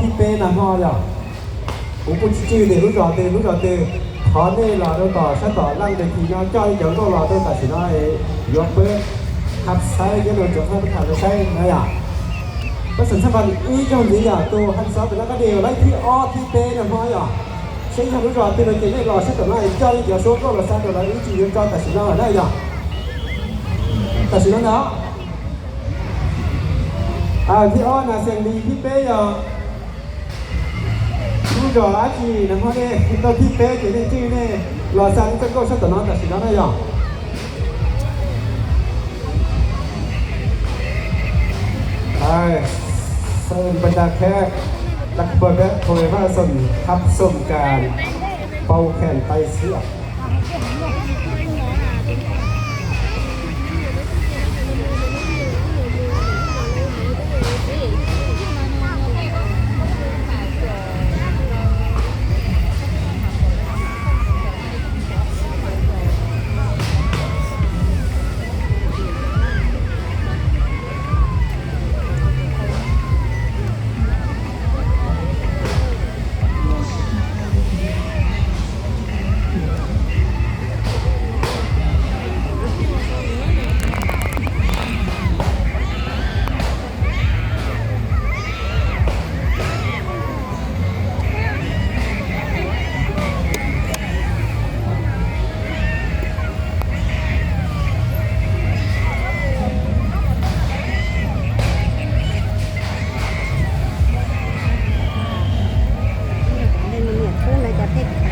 Phi pê nà hmo yom. Cũng cũng chưa để lũ trò từ, lũ trò từ. Khó nên là đâu tỏ, sát tỏ lăng để thì nó cho đi chống đâu là đâu tỏ chỉ nói. Dọn bớt. Khắp sai cái đồ chống không thả nó sai, nó yom. Có sẵn sàng phản ứng trong gì yom, tôi hẳn sáu từ nó có điều lấy phi o phi pê nà hmo yom. Sẽ cho lũ trò từ nó chỉ nên lo sát tỏ nó cho đi chống số đâu là sao, rồi là ý chỉ cho tỏ chỉ nó ở đây yom. Tỏ chỉ nó đó. À, phi o nà seng đi phi pê yom. Lũ trò ác gì nè, hmo nè, tao phi pê chỉ nên chữ nè, lo sang cho cô sát tỏ nó, tỏ chỉ nó này yom. Ai, ເຊີນບັນດາແຂກ ແລະ ເປີດແບບໂທຍມາຊົມ ຮັບຊົມການເປົ່າແຄນໄຕ່ເຊືອກ. ໃນເມືອງເມືອງເພິ່ນໃນປະເທດໄທ.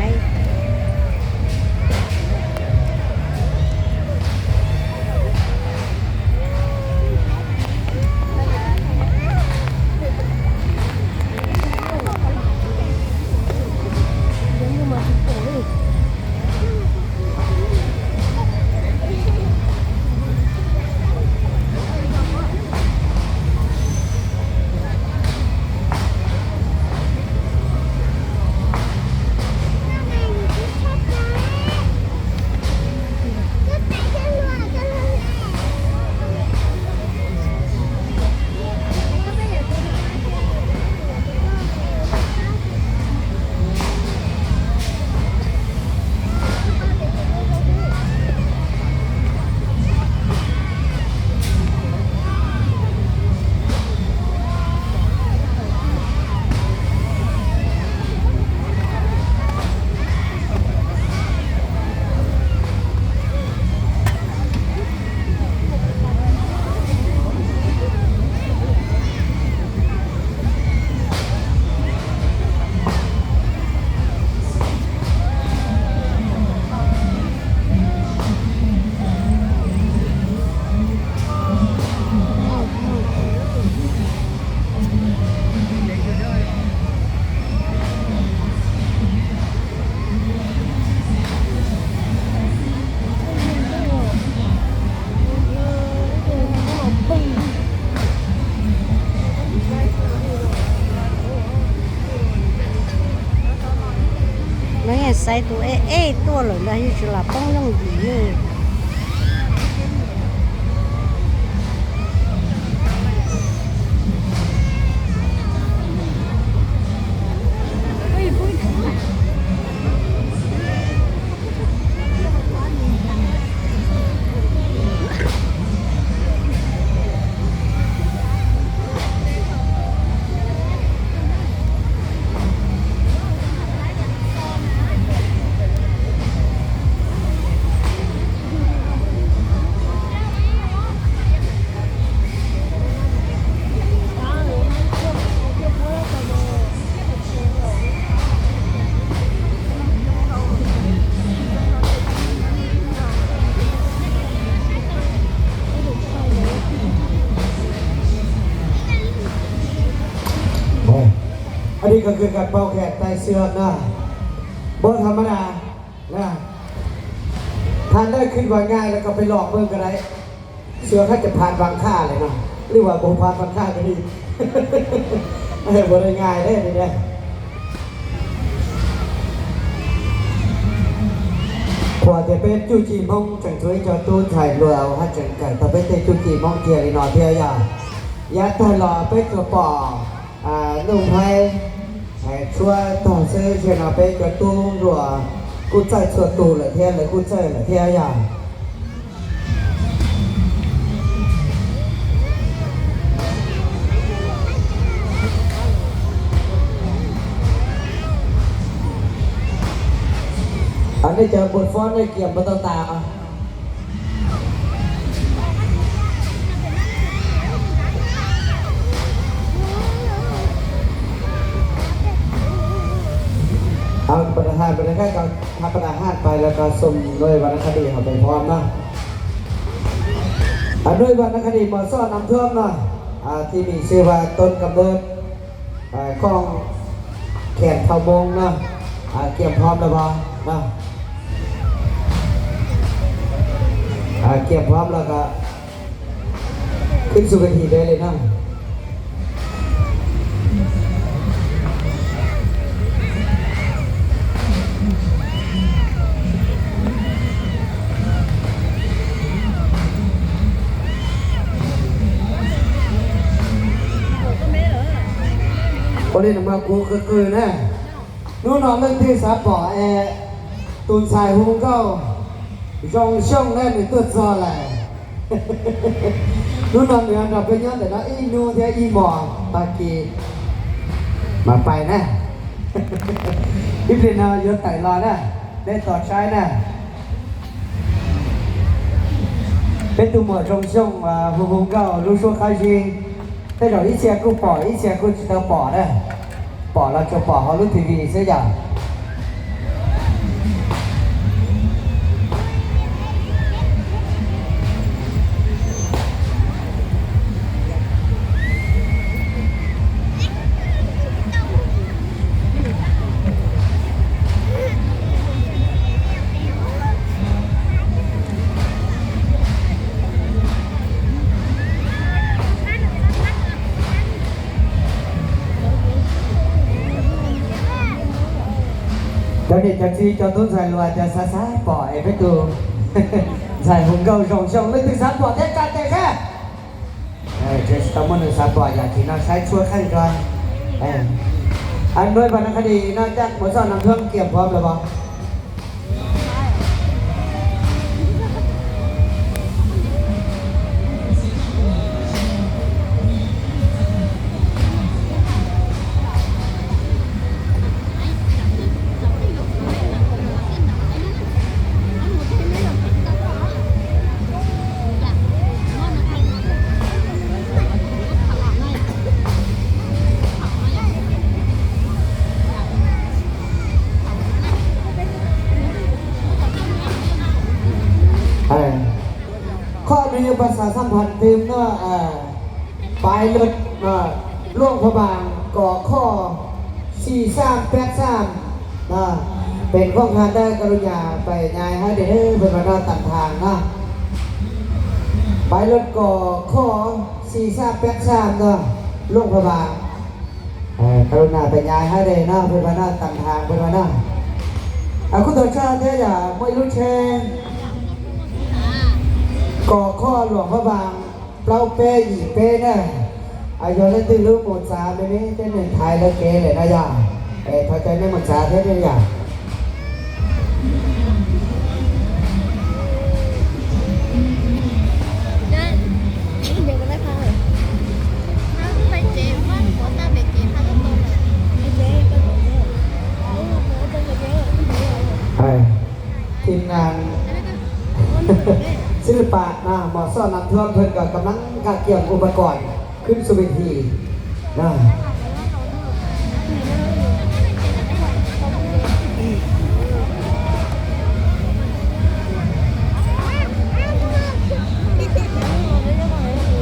ອັນນີ້ກໍຄືການເປົ່າແຄນໄຕ່ເຊືອກນະ ບໍ່ທຳມະດານະ. ທ່ານໃດຄິດວ່າງ່າຍແລ້ວກໍໄປລອງເບິ່ງກໍໄດ້. ເຊື່ອວ່າຈະຜ່ານວັງຄາເລີຍເນາະ ຫຼືວ່າບໍ່ຜ່ານວັງຄາກໍດີ. ເອີ ບໍ່ໄດ້ງ່າຍເດ້ນີ້ເດ້. ຂວາຈະເປັນຈູຈີ່ມົງ ຈັ່ງຊ່ວຍເຈົ້າຕູ້ໄທລວຍເອົາຮັດຈັ່ງກັນ ຕະເປັນເຕຈູຈີ່ມົງເທຍລີນອນເທຍຢາ ຢາຕະຫຼອດເປັນຕົວປໍ. ອາ ໜຸ່ມໄພ ໃຫ້ຊ່ວຍຕໍ່ເຊີເຊນາເປກະຕຸ້ງ ຫຼືວ່າ ກູໃຈຊ່ວຍຕູລະທຽນ ຫຼື ກູໃຈລະທຽນຢ່າງ ອັນນີ້ຈະບົດຟ້ອນໃນກຽມບໍ່ຕ້ອງຕາມ. ເອົາປະທານ ປະທານການຮັບປະທານອາຫານໄປ ແລ້ວກໍຊົມດ້ວຍວັນນະຄະດີເຮົາໄປພ້ອມເນາະ. ອາ ດ້ວຍວັນນະຄະດີໝໍ້ຊ້ອນນ້ຳຖ້ວມເນາະ ອາ ທີ່ມີຊື່ວ່າຕົ້ນກຳເນີດ ອາ ຂອງແຄນເຜົ່າມົ້ງເນາະ ອາ ກຽມພ້ອມແລ້ວບໍ່ເນາະ ອາ ກຽມພ້ອມແລ້ວກໍຂຶ້ນສູ່ເວທີໄດ້ເລີຍເນາະ. ໂອເລນະມາກູຄືໆນະ ໜູນອນເລື່ອງທີ່ສາປອແອ ຕູນສາຍຫູເກົ່າ ຈອງຊ່ອງແລນຕົວຈອແລ ໜູນອນເໜືອນອກໄປຍ້ອນແຕ່ນະ ອີໜູແທ້ ອີໝໍປາກີ ມາໄປນະ ອີເພນນາຍົດໄຕລອນະ ໄດ້ຕໍ່ໃຊ້ນະ. ເປັນຕູໝໍຊົງຊົງວ່າ ຫົງຫົງເກົ່າ ລູກຊົ່ວຄາຊິງ ແຕ່ດອກອີເຊຍກູປໍ ອີເຊຍກູຈິຕາປໍເດີ ປໍລາວໂຈປໍ ຮອລລູທີວີເຊຍຢາ. ເຈົ້ານີ້ຈັກຊິເຈົ້າຕົ້ນສາຍຫຼວດຈະຊາຊາປອຍໄປຕູ ສາຍຫຸງເກົ່າຊ່ອງໆ ເລີຍຖືກສາມປອຍແທ້ການແທ້ແທ້. ເອີ ເຈສຕາມົນສາປອຍຢາກກິນເອົາໃຊ້ຊົ່ວຂັ້ນກ່ອນ. ເອີ ອັນດ້ວຍວັນນະຄະດີນອກຈາກໝູ່ສອນນຳເພິ່ນກຽມພ້ອມແລ້ວບໍ່? ເອີ ຂໍອະນຸຍາດປະຊາສຳພັນຕື່ມເນາະ ເອີ ປ້າຍລົດ ເອີ ຫຼວງພະບາງ ກຂ ສີ່ສາມແປດສາມ ເນາະ ເປັນຂອງທ່ານເດີ ກະລຸນຍາໄປຍ້າຍໃຫ້ເດີ ເພິ່ນວ່າເນາະ ຕາມທາງເນາະ ປ້າຍລົດ ກຂ ສີ່ສາມແປດສາມ ເນາະ ຫຼວງພະບາງ. ເອີ ກະລຸນາໄປຍ້າຍໃຫ້ເດີເນາະ ເພິ່ນວ່າເນາະ ຕາມທາງເພິ່ນວ່າເນາະ. ອາ ຄຸນໂຕຊາເດຍາ ມວຍລຸເຊ ກຂ ຫຼວງພະບາງ ເປົ່າເປ ອີເປເນາະ. ອາ ຍອນເລນຕື່ມລູກໝູສາເມເມ ເຕັນເໜຶ່ງໄທ ແລະ ເກເລນາຍາ ເອີ ເຂົ້າໃຈໃນໝູສາເທດເນຍາ. ເອີ ທີມງານສິລະປະນະ ໝໍ້ຊ້ອນນ້ຳຖ້ວມ ເພິ່ນກໍກຳລັງກະກຽມອຸປະກອນ ຂຶ້ນສູ່ເວທີນະ.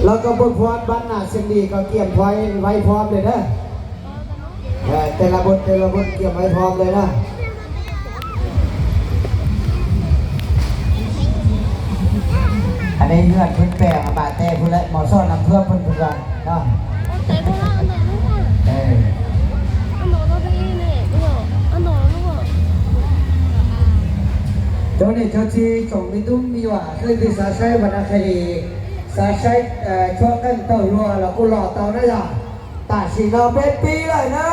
ແລ້ວກໍບົດພອນບ້ານນາເຊງດີກໍກຽມໄວ້ ໄວ້ພ້ອມເລີຍເດີ. ເອີ ແຕ່ລະບົດ ແຕ່ລະບົດກຽມໄວ້ພ້ອມເລີຍນະ. ອັນນີ້ເຮືອນເພິ່ນແປງມາແຕ່ພຸ້ນແຫຼະ ໝໍ້ຊ້ອນນ້ຳຖ້ວມເພິ່ນ ເພິ່ນວ່າເນາະ. ເອີ ເຈົ້ານີ້ເຈົ້າທີ່ຈົ່ງມີຕຸ້ມມີຫວາ ຄືທີ່ສາໄຊວັນນະຄະດີ ສາໄຊ ເອີ ຊ່ວງນັ້ນເຕົ້າຮົ່ວ ແລ້ວກູຫຼໍ່ເຕົ້ານັ້ນລະ. ສີ່ ເນາະ ເປັນປີເລີຍເດີ.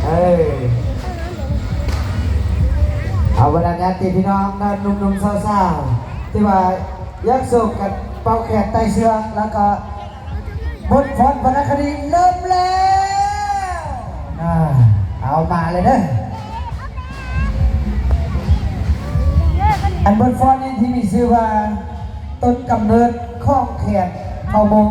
ເອີ ເອົາ ບັນດາຍາດຕິພີ່ນ້ອງເນາະ ໜຸ່ມໆ ສາວໆ ທີ່ວ່າຢາກຊົມກັນເປົ່າແຄນໄຕ່ເຊືອກ ແລ້ວກໍບົດຟ້ອນວັນນະຄະດີເລີ່ມແລ້ວ. ອ່າ ເອົາ ມາເລີຍເດີ. ອັນບົດຟ້ອນນີ້ທີ່ມີຊື່ວ່າ ຕົ້ນກຳເນີດຂອງແຄນເຜົ່າມົ້ງ